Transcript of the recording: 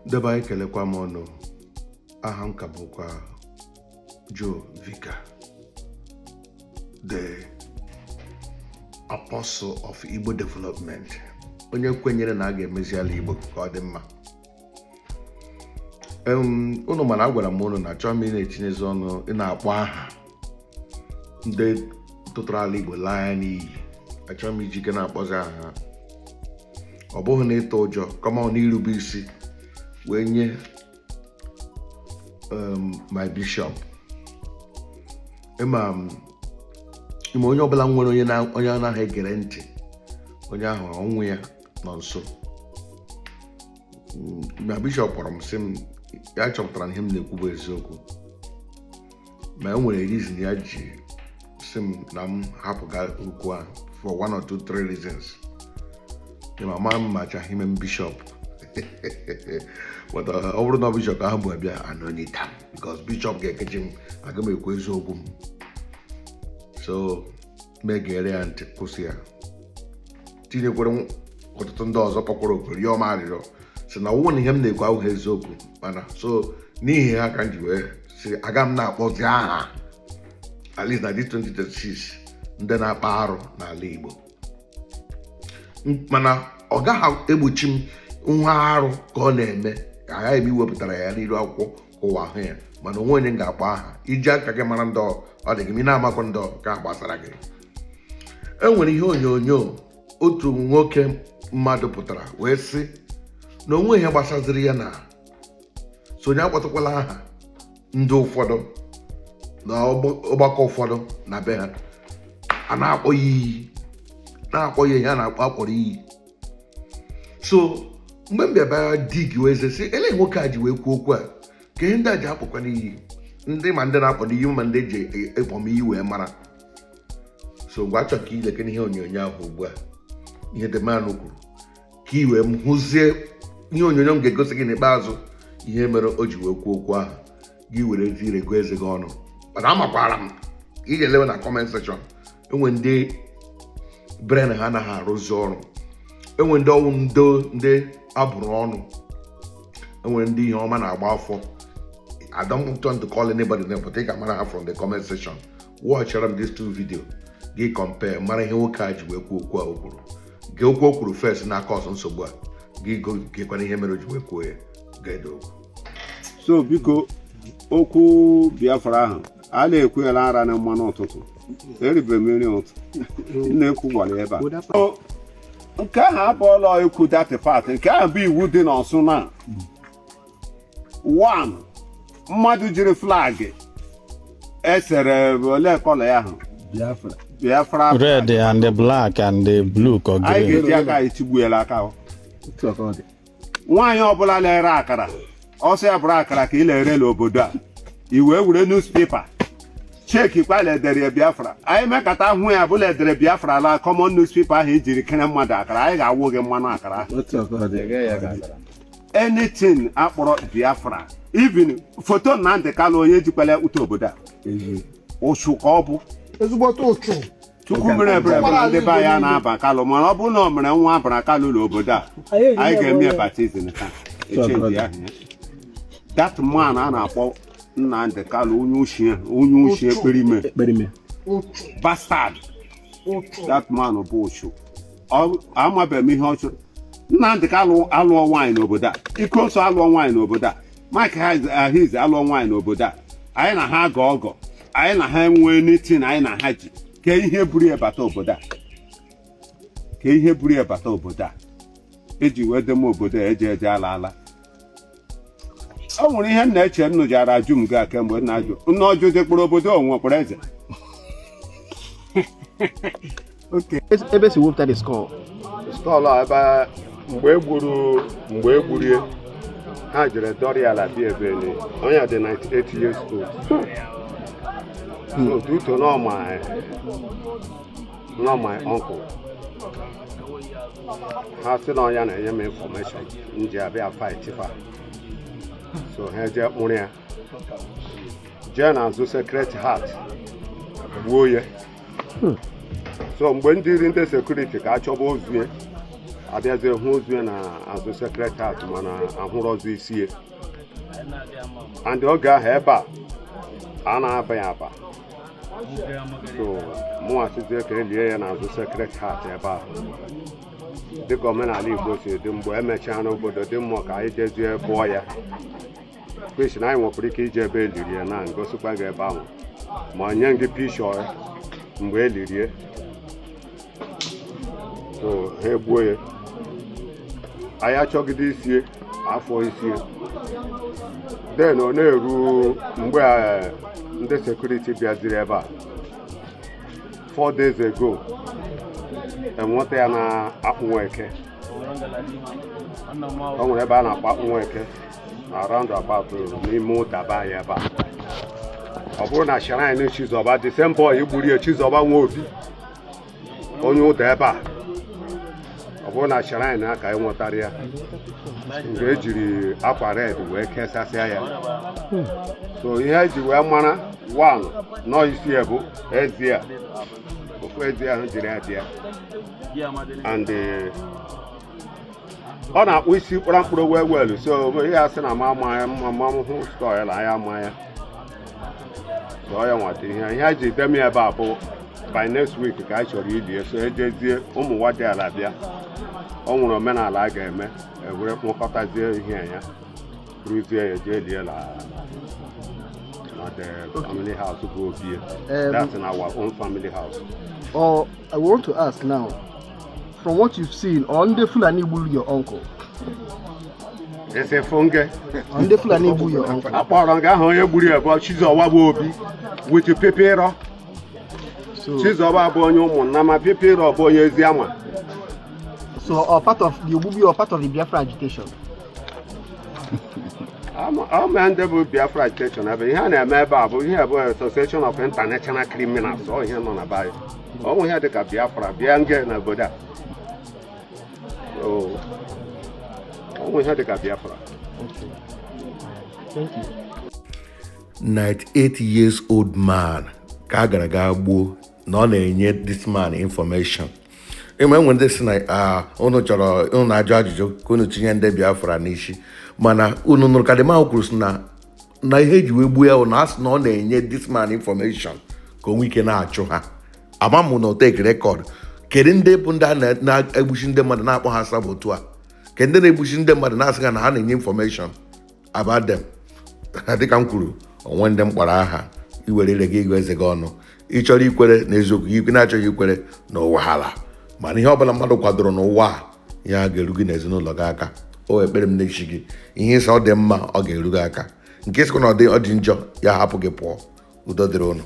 Ndị be anyị, kelekwa m ọnụ. Aha m ka bụkwa Joe Vicar, the apostle of Igbo development, onye kwenyere na a ga-emezi ala Igbo ka ọ dị mma. Unu mana agwara m unu na achọghị m ị na-etinyezi ọnụ, ị na-akpọ aha ndị tụtụrụ ala Igbo laa ya n'iyi. Achọghị m iji ike na-akpọzi aha ha. Ọ bụghị na ịtụ ụjọ, kama ọ n'irube isi wee nye my bishop. Ịma onye ọbụla nwere onye na onye anaghị egere ntị, onye ahụ ọnwụ ya nọ nso. My bishop kpọrọ m, sị m ya chọpụtara na ihe m na-ekwu bụ eziokwu, ma e nwere reason ya ji sị m na m hapụga okwu ahụ for one or two three reasons. Ịma ma m machaghị ime m bishop, but ọ bụrụ na bishop ahụ bụ abịa, I no need am, because bishop ga-ekechi m, aga m ekwu eziokwu m. So megere ya ntị, kwụsị ya, tinyekwere m ọtụtụ ndị ọzọ kpọkwara oku rịọ m arịrịọ, si na ọwụ na ihe m na-ekwu ahụghị eziokwu. Mana so n'ihi ha ka m ji wee si aga m na-akpọzi aha, at least na this 2026, ndị na-akpa arụ n'ala Igbo. Mana ọ gaghị egbochi m nwa arụ ka ọ na-eme, aghaghị m iwepụtara ya n'iru akwụkwọ ka ụwa hụ ya. Mana onwe onye m ga-akpọ aha, iji aka gị mara ndị ọ dị gị ma ị na-amakwa ndị ọ ka gbasara gị. E nwere ihe onyonyo otu nwoke mmadụ pụtara wee sị na onwe ihe gbasaziri ya na so onye akpọtakwala aha ndị ụfọdụ na ọgbakọ ụfọdụ na be ha, a na-akpọ ya iyi, na-akpọ ya ihe a na-akpọ akpọrọ iyi. So mgbe m bịa dig wee sị, ele nwoke a ji wee kwuo okwu a, ka ihe ndị a ji akpọkwa n'iyi, ndị ma ndị na-akpọ n'iyi, ma ndị eji ịkpọm iyi wee mara. So ngwa, achọ ka ilekere ihe onyonyo ahụ ugbu a, ihe the man kwuru, ka ị wee hụzie ihe onyonyo m ga-egosi gị n'ikpeazụ, ihe mere o ji wee kwuo okwu ahụ, gị were ire gụọ eze gị ọnụ. Mana amakwara m ị ga-elewe na comment section, enwe ndị brain ha anaghị arụzi ọrụ, enwe ndị ọnwụ ndo, ndị abụrụ ọnụ, enwere ndị ihe ọma na-agba afọ. I don't want to call anybody name, but ị ga-amara ha from the comment section. Watchara m these two video, gị compare, mara ihe nwoke a ji wee kwuo okwu a o kwuru. Gee okwu o kwuru first n'aka ọzọ nsogbu a, gị gekwana ihe mere o ji wee kwuo ya. Ga-ede okwu. So biko, okwu Biafra ahụ a na-ekwughela ara na mmanụ ụtụtụ, eribe m nri ụtụ m na-ekwu gwara ebe a. So, nke ahụ abụọla ekwu that part, nke ahụ bụ iwu dị n'Ọsụ na one mmadụ jiri flag esere ole colour ya ahụ? Biafra. Biafra. Red and the black and the blue ka anyị green. Ga-eji aka anyị tigbuela aka ahụ. Otu a ka ọ dị. Nwaanyị ọbụla na-ere akara, ọsọ ya bụrụ akara ka ị na-ere n'obodo a, i wee were newspaper chekikwa ledere ya Biafra, anyị mekata hụ ya bụla edere Biafra la common newspaper ahụ ijiri kere mmadụ akara, anyị ga-awụ gị mmanụ akara ahụ. Otu a ka ọ dị. Anything akpọrọ Biafra, even foto Nnamdị Kanụ, onye jikwala ute obodo a. Ezi. Ụchụ ka ọ bụ. Ezigbote ụchụ. Chukwu mere ebere bụ na ndị be anyị a na-aba Kalụ, mana ọ bụrụ na o mere nwa abara Kalụ n'obodo a, anyị ga-eme ya baptism taa, echange aha ya. That man a na-akpọ Nnamdị Kalụ, onye oshi, onye oshi ekperime. Ekperime. Ụchụ. Bastard. Ụchụ. That man bụ ụchụ. Amabeghị m ihe ọ chụrụ. Nnamdị Kalụ alụọ nwaanyị n'obodo a, Ikonso alụọ nwaanyị n'obodo a, Mike Ahize alụọ nwaanyị n'obodo a, anyị na ha agọ ọgọ, anyị na ha enwee nothing, anyị na ha ji ka ihe buru ya bata obodo a, ka ihe buru ya bata obodo a eji wee deme obodo a eje eje ala ala. O nwere ihe m na-eche, m nụjara ajụ m ga kemgbe m na-ajụ nna ọjụ dịkpụrụ obodo onwe kpọrọ eze. Ebe si wepụta the skull? Skull a, ebe mgbe e gburu, mgbe e gburie ha, jere dọrọ ya ala bịa ebe ni onye dị 98 years old. So due to no my uncle, ha sị na ọnya na-enye m information m ji abịa fight fa. So ha jee kpụrụ ya, jee n'azụ Sacred Heart gbuo ya. So mgbe ndị iri ndị security ka a chọba ozu ya. Abịazie hụ ozu ya na azụ Sacred Heart, mana ahụrọzi isi ya. And oge ahụ ebe a a na-aba ya aba, so mụnwa sizie ka elie ya n'azụ Sacred Heart ebe a, dịka omenala Igbo si dị. Mgbe emechaa n'obodo dị mmụọ, ka anyị jezie bụọ ya kwesị na anyị nwekwara ike ije ebe eliri ya na ngosikwa gị ebe ahụ, ma nye gị pishọ ya mgbe elirie. So ha egbuo ya, anyị achọgide isie afọ isie. Then ọ na-eru mgbe ndị security bịaziri ebe a 4 days ago, enweta ya na Akpụnweke. O nwere ebe a na-akpọ Akpụnweke na roundabout n'ime ụdaba anyị ebe a. Ọ bụrụ na shrine Chizọba, the same boy gburu ya, Chizọba nwa Obi, onye ụda ebe a, ọ bụrụ na shrine a ka anyị nwetara ya, nke ejiri akwa red wee kesasịa ya. So ihe eji wee mara one nọ isi ya bụ ezi a, ofu ezi ahụ jiri ya dị ya. And ọ na-akpụ isi kpara mkpụrụ wee welu. So ihe a sị na ma ama ya ma ma hụ stọọ ya ama ya. So ya nwata ihe eji dem ya ebe a bụ by next week ka anyị chọrọ ilie. So ejezie ụmụ nwa dị ala bịa, o nwere omenala a ga-eme, ewere kpọkọtazie ihe ya, rụzie ya, jee lie na the family house bụ obi ya. That's in our own family house. Or I want to ask now, from what you've seen, on the Fulani gburu your uncle, Ese funge. On the Fulani gburu your uncle. Akpọrọ nga ahụ onye gburu ya bụ Chizọba bụ Obi with Pipiro. So, Chizọba bụ onye ụmụnna, ma Pipiro bụ onye Eziama. So or part of the Obubi or part of the Biafra agitation. Ama ndị bụ Biafra agitation ebe ihe a na-eme ebe a bụ ihe bụ Association of International Criminals. Ọ ihe nọ na be anyị, ọ nwe ihe dịka Biafra bịa nge na obodo a. So, ọ nwe ihe dịka Biafra. Okay. Thank you. 98 years old man ka a gara ga gbuo na ọ na-enye this man information. Ịma enwe ndị si na unu chọrọ unu ajụ ajụjụ ka unu tinye ndị Biafra n'isi, mana unu nụrụ ka the man kwuru sị na ihe eji wee gbuo ya bụ na a sị na ọ na-enye this man information ka o nwee ike na-achụ ha. Ama m na o take record. Kedu ndị bụ ndị a na-egbuchi ndị mmadụ na-akpọ ha saboteur? Kedu ndị na-egbuchi ndị mmadụ na-asị ha na ha na-enye information about them? Dịka m kwuru, onwe ndị m kpọrọ aha, iwere ire gị ịgụ eze gị ọnụ. Ị chọrọ ikwere na eziokwu gị, na-achọghị ikwere na ụwa hala. Mana ihe ọbụla mmadụ kwadoro n'ụwa a, ya ga-eru gị n'ezinụlọ gị aka. O ekpere m n'echi gị, ihe ịsọ ọ dị mma, ọ ga-eru gị aka. Nke sịkwa na ọ dị njọ, ya hapụ gị pụọ. Udo dịrị ụnụ.